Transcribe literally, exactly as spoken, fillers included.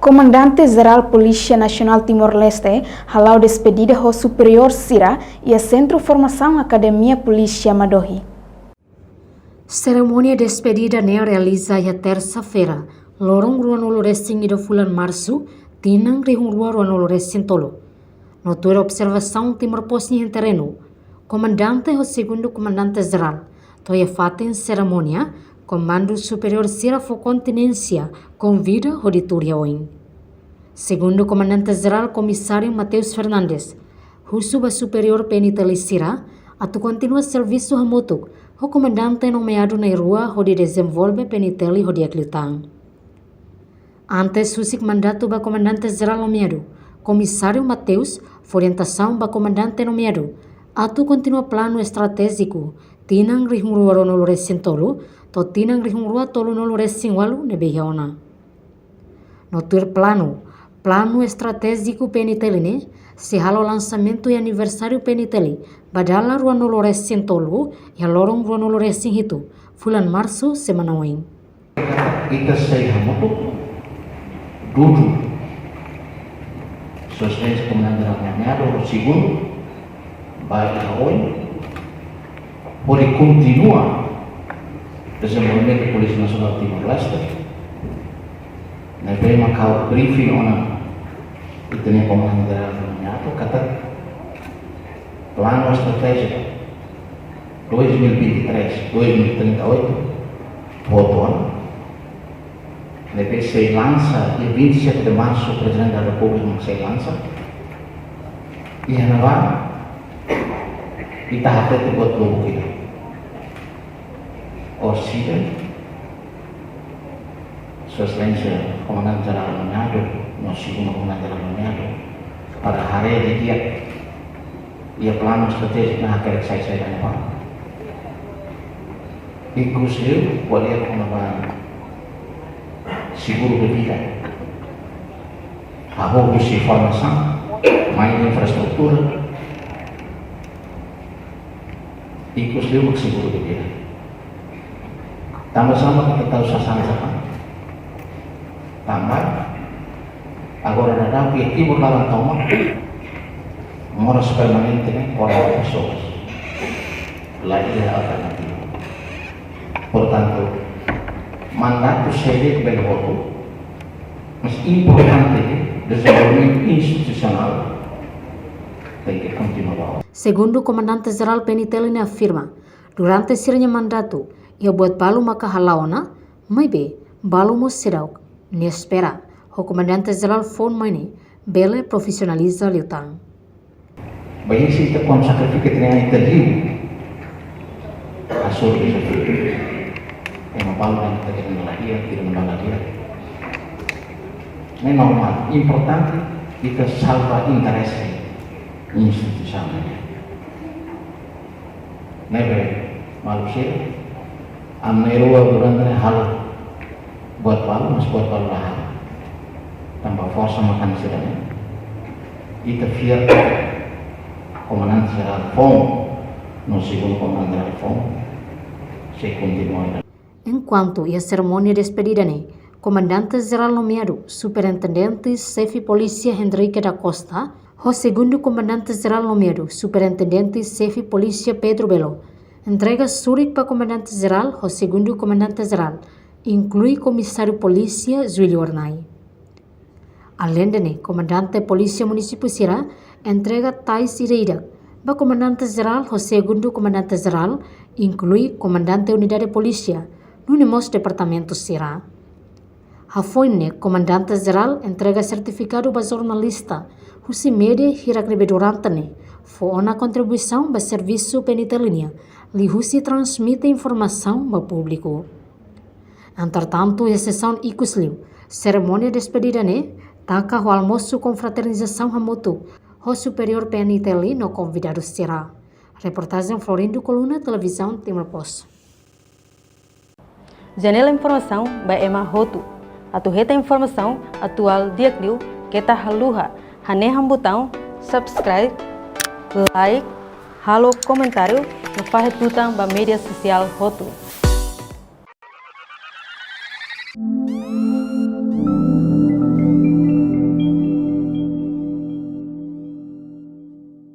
Komandante Jerál Polísia Nasionál Timor-Leste hala'o despedida ho superiór sira iha Sentru Formasaun Akademia Polísia Madohi. Serimónia despedida ne'e realiza iha tersa-feira, loron ruanulu-resin-ida fulan Marsu, tinan rihun rua ruanulu-resin-tolu. No tuir observasaun Timor Post nian iha terrenu, komandante ho segundu komandante jerál, to'o iha fatin serimónia, komandu superiór sira fó kontinénsia, konvida hodi tuur iha oin. Segundu komandante jerál komisáriu Mateus Fernandes husu ba superiór P N T L sira atu kontinua servisu hamutuk ho komandante nomeadu na'in-rua hodi dezenvolve P N T L ho di'ak liután. Antes husik mandatu ba komandante jerál nomeadu, komisáriu Mateus fó orientasaun ba komandante nomeadu atu kontinua planu estratéjiku tinan rihun rua ruanulu-resin-tolu to'o tinan rihun rua tolunulu-resin-ualu ne'ebé iha ona. No tuir planu, planu estratéjiku P N T L ne'e sei halo lansamentu iha aniversáriu P N T L ba dala ruanulu-resin-tolu iha loron ruanulu-resin-hitu fulan Marsu, semana oin. Ita sei hamutuk dudu, Sua Exelénsia Komandante Jerál nomeadu, segundu, ba iha oin, hodi kontinua dezenvolvimentu Polísia Nasionál Timor-Leste. Ne'ebé mak ha'u briefing ona ita-nia Komandante Jerál nomeadu katak planu estratéjiku dois mil e vinte e três, dois mil e trinta e oito, foto ona, ne'ebé sei lansa iha vinte e sete de Março, Prezidente da Repúblika sei lansa. Iha ne'ebá, ita hatete buat lubuk ida. Orsida, Sua Exelénsia Komandante Jerál nomeadu, no segundu Komandante Jerál nomeadu, para haree didi'ak iha planu estratéjiku ne'e hakerek sai-sai iha ne'ebá. Ikusliu, ko'alia kona-ba seguru de vida. Hahú husi formasaun, mai infraestrutura. Ikusliu mak seguru de vida. Tanba sá mak ita tau sasán sasán. Tanba agora daudaun iha Timor laran tomak, moras permanente ne'e quarenta pessoas. La iha alternativa. Portantu, mandatu sei bele hotu, mas importante, dezenvolvimentu institusionál tenke kontinua. Segundu Komandante Jerál P N T L ne'e afirma, durante sira-nia mandatu, iha buat balu maka hala'o ona, maibé balu mós seidauk. Nia espera ho Komandante Jerál foun mai ne'e bele profisionaliza liután. Bainhira ita kuandu sakrifika ita-nia an, ita liu hasoru dezafiu. Ema balu dehan ita tidak ladi'ak, tidak ladi'ak. Ne'e normál, importante ita salva interese instituisaun ne'e. Ne'ebé, maluk sira, ami na'in-rua durante ne'e halo buat balu, mas buat balu la halo. Tanba forsa mak hanesan sira-ne'e. Ita fiar Komandante Jerál foun, no segundu Komandante Jerál foun, sei kontinua. Enkuantu iha serimónia despedida ne'e, Komandante Jerál nomeadu, Superintendente Xefe Polísia Henrique da Costa, ho segundu Komandante Jerál nomeadu, Superintendente Xefe Polísia Pedro Belo, entrega surik ba Komandante Jerál ho segundu Komandante Jerál, inklui Komisáriu Polísia Zuilio Arnai. Aleinde ne'e, Komandante Polísia Munisípiu sira entrega tais ida-idak ba Komandante Jerál ho segundu Komandante Jerál, inklui Komandante Unidade Polísia, nune'e mós departamentu sira. Hafoin ne'e, Komandante Jerál entrega sertifikadu ba jornalista husi média hirak ne'ebé durante ne'e fó ona kontribuisaun ba servisu P N T L nian, liuhusi transmite informasaun ba públiku. Entretantu, iha sesaun ikus liu, serimónia despedida ne'e taka ho almosu konfraternizasaun hamutuk ho superiór P N T L no konvidadu sira. Reportajen Florindo Coluna, Televizaun Timor Post. Janela informasaun ba ema hotu. Atu hetan informasaun atuál di'ak liu, keta haluha hanehan butaun subscribe, like, halo komentáriu, no fahe tutan ba média sosiál hotu.